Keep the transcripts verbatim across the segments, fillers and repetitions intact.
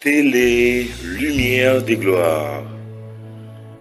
Tele Limyè de Glwa,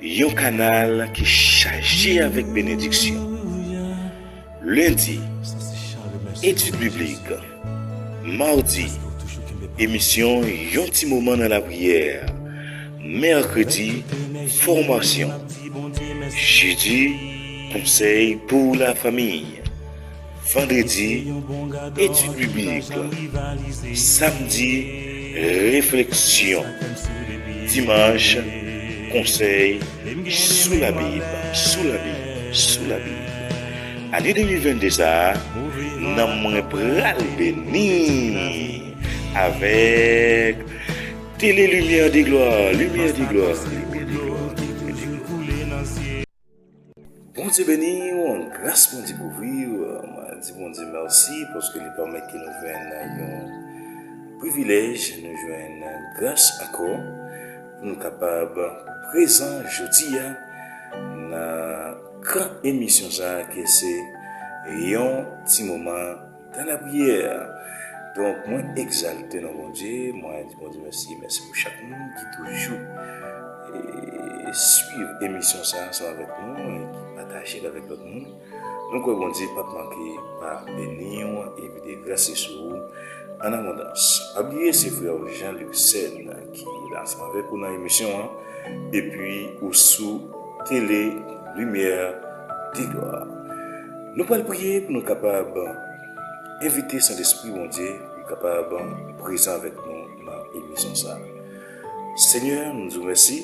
yon kanal ki chaje avèk benediksyon. Lendi, etid biblik. Madi, emisyon Yon ti moman nan lapriyè. Mèkredi, fòmasyon. Jedi, konsèy pou lafanmi. Vandredi, etid biblik. Samdi, refleksyon. Dimanch, konsèy sou Labib, sou Labib, sou Labib. Ane de mil venn de sa a, nanm mwen pral beni avèk Tele Limyè de Glwa, Limyè de Glwa, Limyè de Glwa, Limyè de Glwa. Bondye beni w, gras Bondye kouvri w. Mwen di Bondye mèsi paske li pèmèt ke nou jwenn yon privilèj, nou jwenn gras ankò pou nou kapab prezan jodi a nan gran emisyon sa a ki se Yon ti moman dans la prière. Donk, mwen egzalte non Bondye, mwen di Bondye mèsi, mèsi pou chak moun ki toujou e, swiv emisyon sa a ansanm avèk nou, e ki pataje l avèk lòt moun. Nou kwè Bondye p ap manke pa beni w e vide gras li sou ou an abondans. Pa bliye se frè w Jean Luc Sèn ki la ansanm avèk ou nan emisyon an, epi ou sou Tele Limyè de Glwa. Nou pral priye pou nou kapab envite Sentespri Bondye pou l kapab prezan avèk nou nan emisyon sa a. Senyè, nou di w mèsi.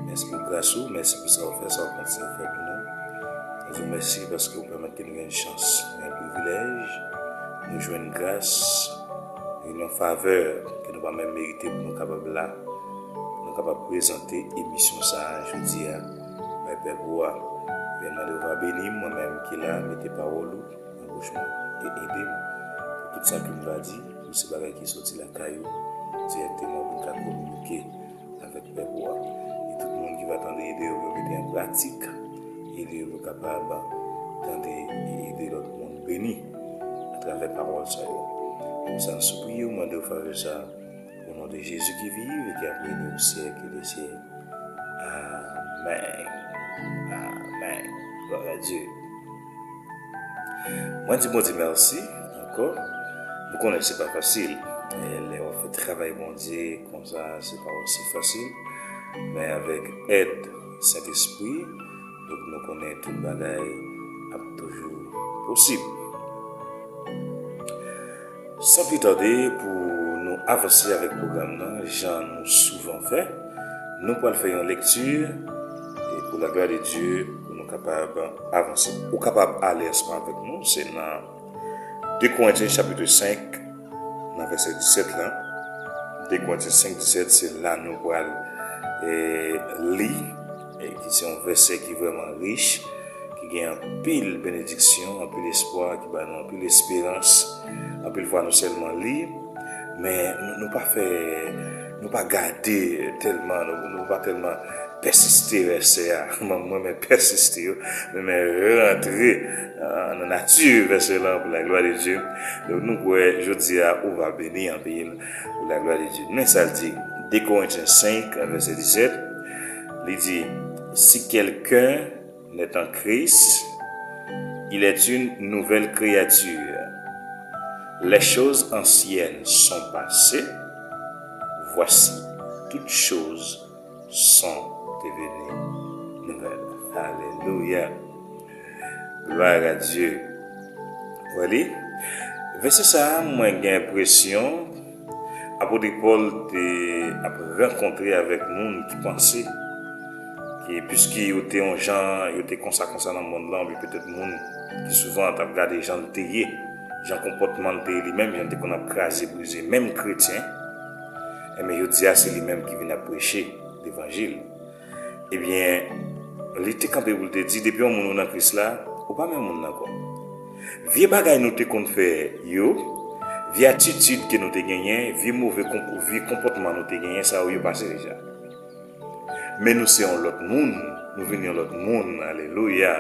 Mèsi pou gras ou, mèsi pou sa w fè, sa w kontinye fè pou nou. Nou di w mèsi paske w pèmèt ke nou gen chans, gen privilèj, nou jwenn gras, nou jwenn yon favè ke nou pa menm merite pou nou kapab la, pou nou kapab prezante emisyon sa a jodi a bay pèp ou a. Mwen mande w va beni m, mwen menm ki la, mete pawòl ou nan bouch mwen e ede m pou tout sa ke m va di, pou se bagay ki soti lakay ou dirèkteman pou m ka kominike avèk pèp ou a. E tout moun ki va tande, ede yo pou yo mete an pratik, ede yo pou kapab tande e ede lòt moun beni atravè pawòl sa yo. Konsa, n sipriye w, mande w favè sa o non de Jezi ki viv e ki ap rene o syèk de syèk. Amèn. Amèn. Glwa a Dye. Mwen di Bondye mèsi ankò. Nou konnen se pa fasil. E lè w ap fè travay Bondye konsa, se pa osi fasil. Men avèk èd Sentespri, donk nou konnen tout bagay ap toujou posib. San pli tande, pou nou avanse avèk pwogram nan, jan nou souvan fè, nou pral fè yon lekti e pou laglwa de Dye, pou nou kapab avanse. Ou kapab ale ansanm avèk nou, se nan de Korentyen chapit senk, nan vèsè disèt la. De Korentyen senk disèt, se la nou pral e, li, e ki se yon vèsè ki vrèman rich, ki gen anpil benediksyon, anpil espwa, ki ba nou anpil esperans. Anpil fwa nou sèlman li, men nou, nou pa fè, nou pa gade tèlman, nou, nou pa tèlman pèsiste vèsè a. Mwen, mwen renmen pèsiste yo, mwen renmen rantre a, nan nati vèsè lan pou laglwa de Dye. Donk nou kwè jodi a ou va beni anpil pou laglwa de Dye. Men sa l di, de Korentyen senk, vèsè disèt, li di, si quelqu'un n'est en Christ, il est une nouvelle créature. Les choses anciennes sont passées, voici, toutes choses sont devenues nouvelles. Alelouya. Gloire à Dieu. Wè li? Vèsè sa a, mwen gen enpresyon Apot Pòl te ap rankontre avèk moun ki panse ke piske yo te yon jan, yo te konsa konsa nan mond lan, oubyen petèt moun ki souvan t ap gade jan l te ye, jan konpòtman l te ye li menm, jan l te konn ap kraze brize menm kretyen, enben jodi a se li menm ki vin ap preche levanjil. Ebyen, li te kanpe pou l te di, depi yon moun ou nan Kris la, ou pa menm moun nan ankò. Vye bagay nou te konn fè yo, vye atitid ke nou te genyen, vye move konp-, vye konpòtman nou te genyen, sa yo, yo pase deja. Men nou se yon lòt moun, nou vin yon lòt moun, alelouya.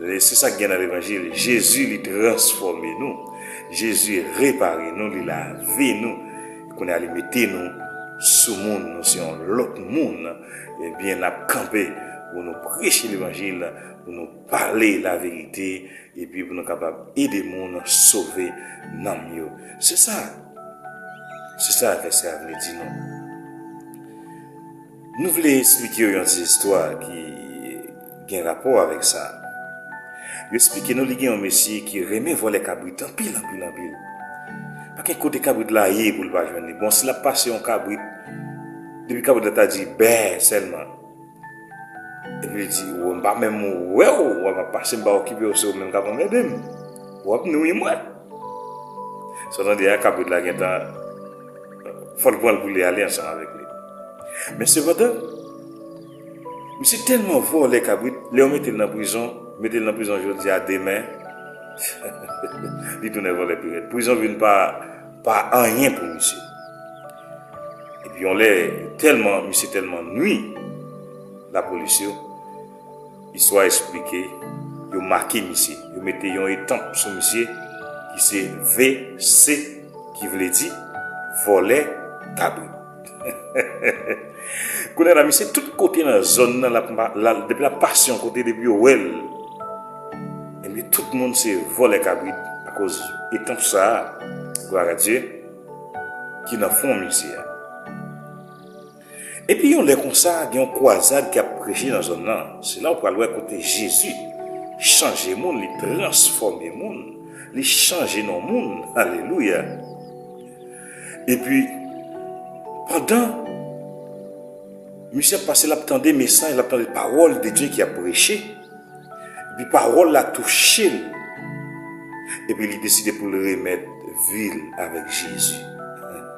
E se sa k gen nan levanjil, Jezi li transfòme nou, Jezi repare nou, li lave nou, Kounye a li mete nou sou moun, nou se yon lòt moun. Ebyen, n ap kanpe pou nou preche levanjil, pou nou pale laverite, epi pou nou kapab ede moun sove nanm yo. Se sa. Se sa vèsè a vle di nou. Nou vle eksplike yo yon ti istwa ki gen rapò avèk sa. Yo eksplike nou li gen yon mesye ki renmen vòlè kabrit anpil, anpil, anpil. Pa gen kote kabrit la ye pou l pa jwenn li. Bon, si l ap pase yon kabrit, depi kabrit la ta di bè sèlman. Epi li di, "Ou, m pa menm wè w, w ap pase, m pa okipe w, se ou menm k ap anmède m. W ap nwi mwen." Sa w tande a, kabrit la gentan, fò l pran l pou li ale ansanm avèk li. Men sepandan, misye tèlman vòlè kabrit, lè yo mete l nan prizon, mete l nan prizon jodi a, demen, li tounen vòlè pi rèd. Prizon vin pa, pa anyen pou misye. Epi yon lè, tèlman, misye tèlman nwi lapolis yo, istwa eksplike, yo make misye, yo mete yon etanp sou misye ki se V C, ki vle di vòlè kabrit. Kounye a la, misye tout kote nan zòn nan, l ap ma-, l al, depi l ap pase yon kote, depi yo wè l, ebyen, tout moun se vòlè kabrit akoz etanp sa a, glwa a Dye, ki nan fwon misye a. Epi yon lè konsa, gen yon kwazad k ap preche nan zòn nan. Se la w pral wè kote Jezi chanje moun, li transfòme moun, li chanje non moun. Alelouya! Epi, pandan misye ap pase, l ap tande mesaj, l ap tande pawòl de Dye ki ap preche. Epi pawòl la touche l. Epi li deside pou l remèt vi l avèk Jezi.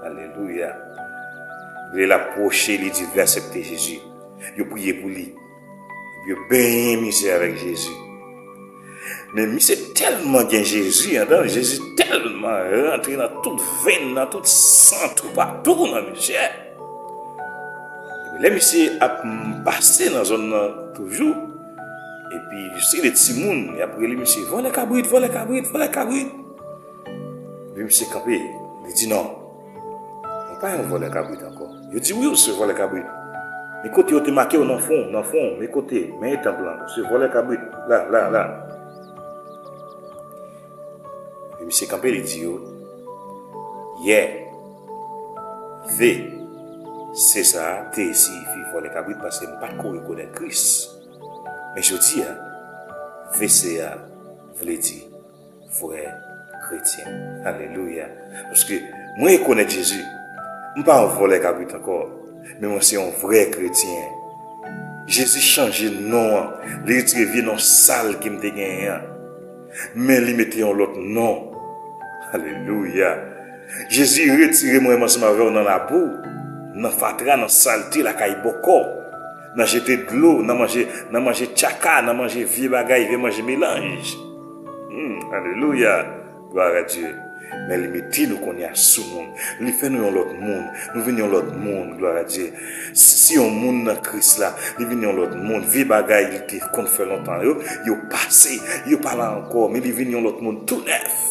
Alelouya. Lè l ap pwoche, li di l vle aksepte Jezi. Yo priye pou li. Epi yo benyen misye avèk Jezi. Men misye tèlman gen Jezi andan l, Jezi tèlman rantre nan tout venn, nan tout san, toupatou nan misye. Epi lè misye ap pase nan zòn nan toujou, epi yon seri de timoun, y ap rele misye, "Vòlè kabrit, vòlè kabrit, vòlè kabrit." Epi misye kanpe, li di, "Non, mwen pa yon vòlè kabrit ankò." Yo di, "Wi, ou se vòlè kabrit. Men kote yo te make w nan fwon, nan fwon, men kote, men etanp lan, ou se vòlè kabrit, la, la, la." Epi misye kanpe, li di yo, "Yè, V C sa a te siyifi vòlè kabrit paske m pa t ko rekonèt Kris. Men jodi a, V C a vle di vrè kretyen." Alelouya! Paske mwen rekonèt Jezi. M pa yon vòlè kabrit ankò, men mwen se yon vrè kretyen. Jezi chanje non an. Li retire vye non sal ke m te genyen an. Men li mete yon lòt non. Alelouya! Jezi retire mwen menm ansanm avè w nan labou, nan fatra, nan salte lakay bòkò, nan jete dlo, nan manje, nan manje tchaka, nan manje vye bagay, vye manje melanj. Hmm, alelouya! Glwa a Dye. Men li mete nou kounye a sou moun. Li fè nou yon lòt moun. Nou vin yon lòt moun, glwa a Dye. Si se yon moun nan Kris la, li vin yon lòt moun. Vye bagay li te konn fè lontan yo, yo pase, yo pa la ankò, men li vin yon lòt moun tou nèf.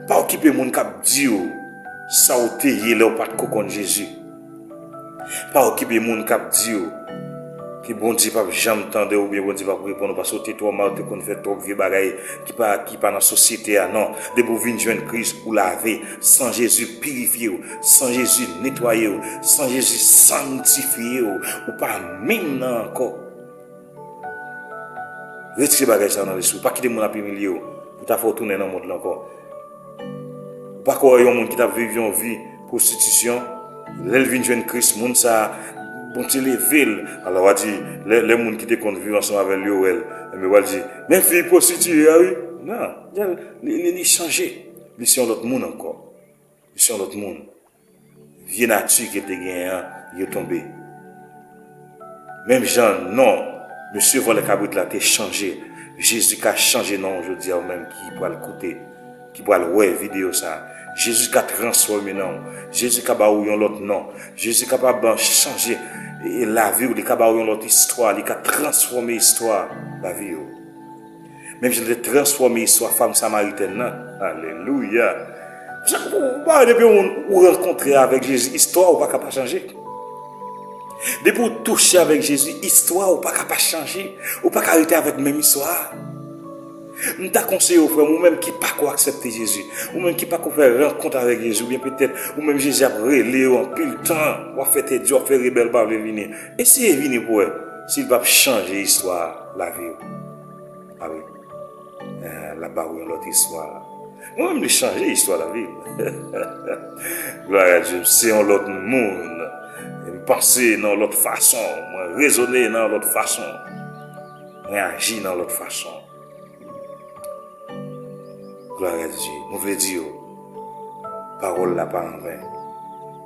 Pa okipe moun k ap di w sa w te ye lè w pa t ko konn Jezi. Pa okipe moun k ap di w ke Bondye p ap janm tande w oubyen Bondye p ap reponn ou paske w te twò mal, w te konn fè twòp vye bagay ki pa, ki pa nan sosyete a. Non, depi w vin jwenn Kris, ou lave. San Jezi pirifye w, san Jezi netwaye w, san Jezi sanntifye w, ou pa menm nan ankò. Retire bagay sa yo nan lespri w. Pa kite moun ap imilye w pou ta fè w tounen nan mond lan ankò. Ou pa ka wè yon moun ki t ap viv yon vi pwostitisyon, lè l vin jwenn Kris, moun sa a, Bondye leve l. Alò, w a di, lè, lè moun ki te konn viv ansanm avè l yo wè l, enben, w a di, "Men fi pwostitiye a, wi." Non, li, li, li chanje. Li se yon lòt moun ankò. Li se yon lòt moun. Vye nati ke l te genyen an, yo tonbe. Menm jan non mesye vòlè kabrit la te chanje, Jezi ka chanje non w jodi a, ou menm ki pral koute, ki pral wè videyo sa a. Jezi ka transfòme non w. Jezi ka ba ou yon lòt non. Jezi kapab chanje, e, e lavi w. Li ka ba ou yon lòt istwa. Li ka transfòme istwa lavi w. Menm jan l te transfòme istwa fanm samaritèn nan. Alelouya! Sa, ou pa wè depi yon moun ou rankontre avèk Jezi, istwa ou pa ka pa chanje. Depi ou touche avèk Jezi, istwa ou pa ka pa chanje. Ou pa ka rete avèk menm istwa a. M ta konseye w, frè m, ou menm ki pako aksepte Jezi, ou menm ki pako fè rankont avèk Jezi, oubyen petèt ou menm Jezi ap rele w anpil tan, w ap fè tèt di, w ap fè rebèl, pa vle vini. Eseye vini pou wè si l p ap chanje istwa lavi w. A wi. Eh, l ap ba w yon lòt istwa. Mwen menm, li chanje istwa lavi m. Glwa a Dye, m se yon lòt moun. M panse nan yon lòt fason, mwen rezone nan yon lòt fason, mwen aji nan yon lòt fason. Glwa a Dye. Nou vle di yo, pawòl la pa anven.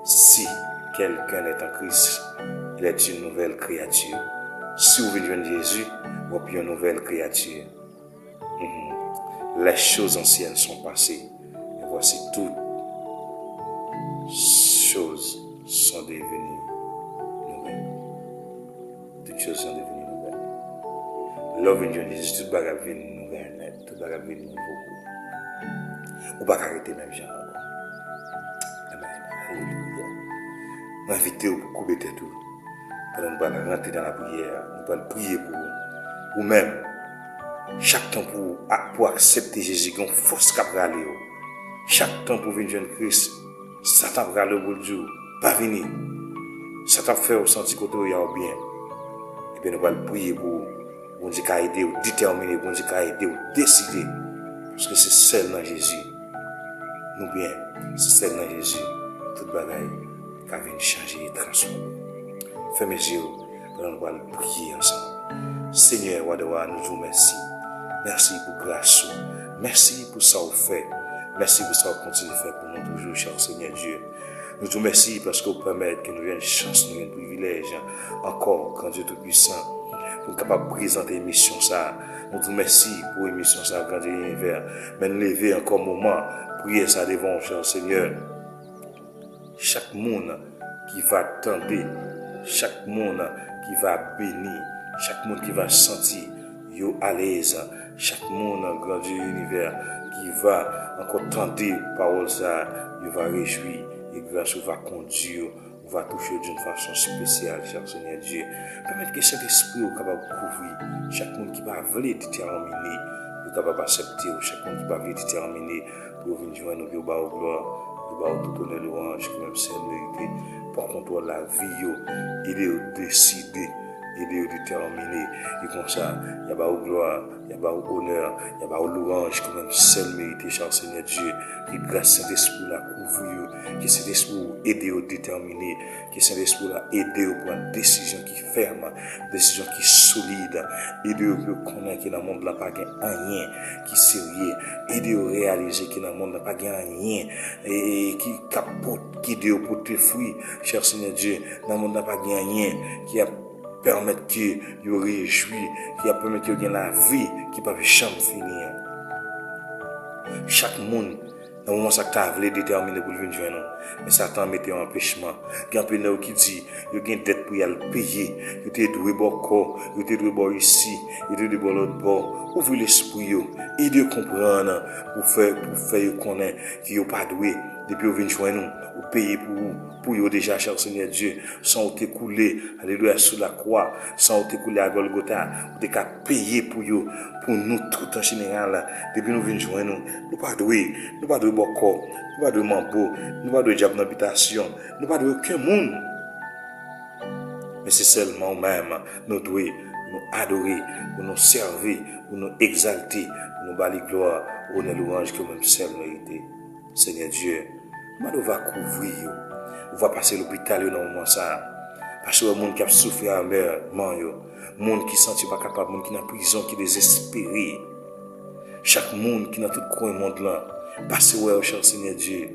Si quelqu'un est en Christ, il est une nouvelle créature. Si w vin jwenn Jezi, w ap yon nouvèl kreyati. Mhm. Les choses anciennes sont passées, et voici toutes choses sont devenues nouvelles. Toutes choses sont devenues nouvelles. Lè w vin jwenn Jezi, tout bagay ap vin nouvèl nèt, tout bagay ap vin nouvo pou ou. Ou pa ka rete menm jan ankò. Amèn. Alelouya. Mwen envite w pou koube tèt ou. Pandan nou pral rantre nan lapriyè, nou pral priye pou ou. Ou menm, chak tan pou, pou aksepte Jezi, gen yon fòs k ap rale w. Chak tan pou vin jwenn Kris, Satan ap rale w pou l di w, pa vini. Satan ap fè w santi kote w ye a w byen. Ebyen, nou pral priye pou ou. Bondye ka ede w detèmine, Bondye ka ede w deside. Paske se sèl nan Jezi nou byen, se sèl nan Jezi tout bagay ka vin chanje e transfòme. Fèmen je w pandan nou pral priye ansanm. Senyè, Wa dè wa, nou di w mèsi. Mèsi pou gras ou. Mèsi pou sa w fè. Mèsi pou sa w kontinye fè pou nou toujou, chè Senyè Dye. Nou di w mèsi paske w pèmèt ke nou jwenn chans, nou jwenn privilèj ankò, Gran Dye Toupisan, pou n kapab prezante emisyon sa a. Nou di w mèsi pou emisyon sa a, Gran Dye Linivè. Men n leve ankò moman priyè sa a devan w, chè Senyè. Chak moun ki va tande, chak moun ki va beni, chak moun ki va santi yo alèz, chak moun, Gran Dye Linivè, ki va ankò tande pawòl sa a, yo va rejwi, e gras ou va kondui yo, ou va touche yo d'une façon spéciale, chè Senyè Dye. Pèmèt ke Sentespri ou kapab kouvri chak moun ki pa vle detèmine pou yo kapab aksepte ou, chak moun ki pa vle detèmine pou yo vin jwenn ou, pou yo ba ou glwa, pou yo ba ou tout onè, lwanj, ki menm sèl merite. Pran kontwòl lavi yo, ede yo deside, ede yo detèmine. E konsa, y a ba ou glwa, y a ba ou onè, y a ba ou lwanj, ki menm sèl merite, chè Senyè Dye. Ke gras Sentespri la kouvri yo, ke Sentespri ou ede yo detèmine, ke Sentespri la ede yo pran desizyon ki fèm, desizyon ki solid. Ede yo pou yo konnen ke nan mond lan pa gen anyen ki serye. Ede yo reyalize ke nan mond lan pa gen anyen, e, e, ki, k ap pot-, ki ede yo pote fwi, chè Senyè Dye. Nan mond lan pa gen anyen ki ap pèmèt ke yo rejwi, ki ap pèmèt yo gen lavi ki p ap janm fini an. Chak moun, nan moman sa, k ta vle detèmine pou l vin jwenn ou, men Satan mete yon anpechman. Gen anpil nan yo ki di yo gen dèt pou y al peye, yo te dwe bò kò, yo te dwe bò isi, yo te dwe bò lòt bò. Ouvri lespri yo, ede yo konprann pou fè, pou fè yo konnen ke yo pa dwe. Depi yo vin jwenn ou, ou peye pou, pou yo deja, chè Senyè Dye. San ou te koule, alelouya, sou lakwa, san ou te koule a Gòlgota, ou te ka peye pou yo, pou nou tout an jeneral. Depi nou vin jwenn ou, nou pa dwe, nou pa dwe bò kò, nou pa dwe manbo, nou pa dwe dyab nan bitasyon, nou pa dwe okenn moun. Men se sèlman ou menm nou dwe, pou nou adore, pou nou sèvi, pou nou egzalte, pou nou ba li glwa, onè, lwanj ke ou menm sèl merite. Senyè Dye, mande ou va kouvri yo, ou va pase lopital yo nan moman sa a. Pase wè moun ki ap soufri amèman yo, moun ki santi yo pa kapab, moun ki nan prizon, ki dezespere. Chak moun ki nan tout kwen mond lan, pase wè yo, chè Senyè Dye.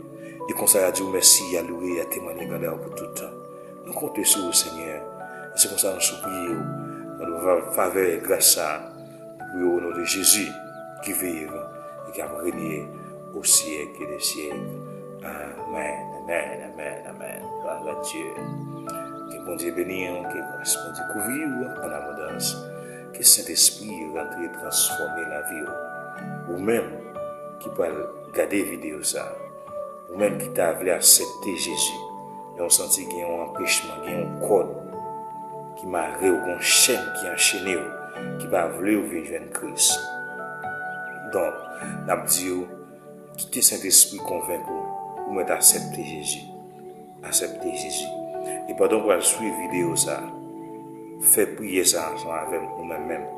E konsa, y a di w mèsi, y a louwe, y a temwanye grandè w pou tout tan. Nou konte sou ou, Senyè. E se konsa nou sipliye w, mande w favè e gras sa a. Priye o non de Jezi ki viv e k ap renye o syèk de syèk. Amèn, amèn, amèn, amèn. Glwa a Dye. Ke Bondye beni w, ke gras Bondye kouvri w an abondans. Ke Sentespri rantre transfòme lavi w. Ou menm ki pral gade videyo sa a, Ou menm ki ta vle aksepte Jezi, men ou santi gen yon anpechman, gen yon kòd ki mare w, gen yon chèn ki anchene w, ki pa vle w vin jwenn Kris. Donk, n ap di w, kite Sentespri konvenk ou, ou mèt aksepte Jezi. Aksepte Jezi. E pandan w pral swiv videyo sa a, fè priyè sa a ansanm avè m, ou menm menm.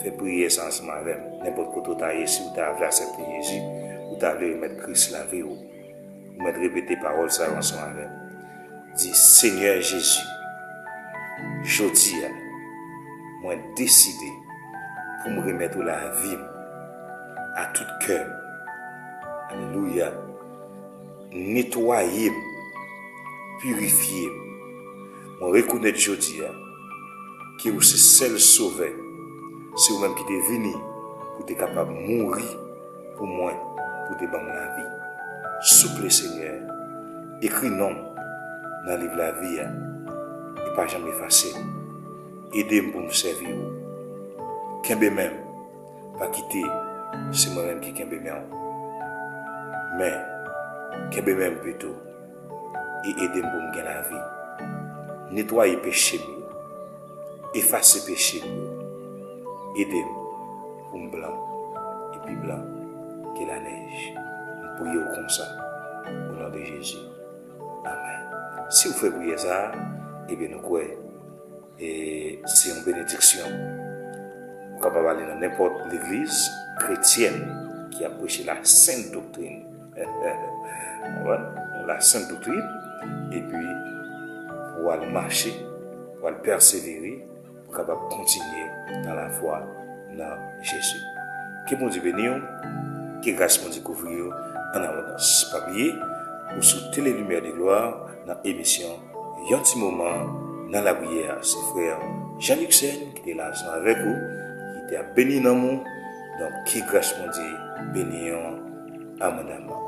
Fè priyè sa a ansanm avè m. Nenpòt kote w ta ye, si w ta vle aksepte Jezi, ou ta vle remèt Kris lavi w, ou mèt repete pawòl sa yo ansanm avè m. Di, Senyè Jezi, jodi a, mwen deside pou m remèt ou lavi m, a tout kè m. Alelouya. Netwaye m, pirifye m. Mwen rekonèt jodi a ke ou se sèl Sovè. Se ou menm ki te vini pou te kapab mouri pou mwen, pou te ban m lavi. Souple, Senyè, ekri non m nan liv lavi a e pa janm efase l. Ede m pou m sèvi ou. Kenbe men m, pa kite se mwen menm ki kenbe men w. Men, kenbe men m pito e ede m pou m gen lavi. Netwaye peche m yo. Efase peche m yo. Ede m pou m blan e pi blan ke lanèj. M priye w konsa, o non de Jezi. Amèn. Si w fè priyè sa a, ebyen nou kwè e se yon benediksyon. Ou kapab ale nan nenpòt legliz kretyèn ki ap preche la sent doktrin. Konprann? La sent doktrin, epi pou w al mache, pou w al pèsevere, pou w kapab kontinye nan lafwa nan Jezi. Ke Bondye beni w, ke gras Bondye kouvri w an abondans. Pa bliye, ou sou Tele Limyè de Glwa nan emisyon Yon ti moman nan lapriyè a. Se frè Jean Luxen ki te la ansanm avèk ou, ki te ap beni nanm ou. Donk, ke gras Bondye beni w abondaman.